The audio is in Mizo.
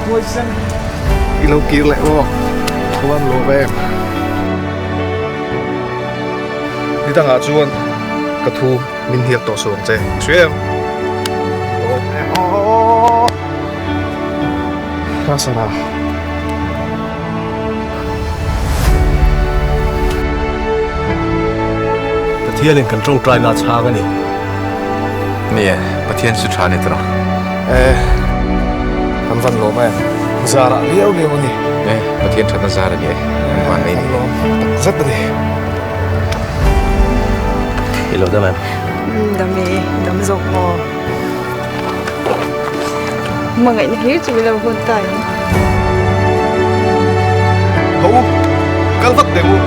Huaisen i lo kir leh maw? Chuan lawm em? Ni dangah chuan ka thu min hniak tawh suh ang che. Hria em? Lawm em aw? Ka sana. Pathianin kan tawngtaina a chhang a ni. Ni e, Pathian chu tha a ni tawh. E, kan van lawm em? Zarah liau liau a ni. E, Pathian thatna zar a ni e, kan van nei ni. Kan lawm tak zet a ni. I lo dam em? Dam e, dam zawk maw? Hmangaihna hlir chu ilo hawn ta em? Ho u, kal vat teh u.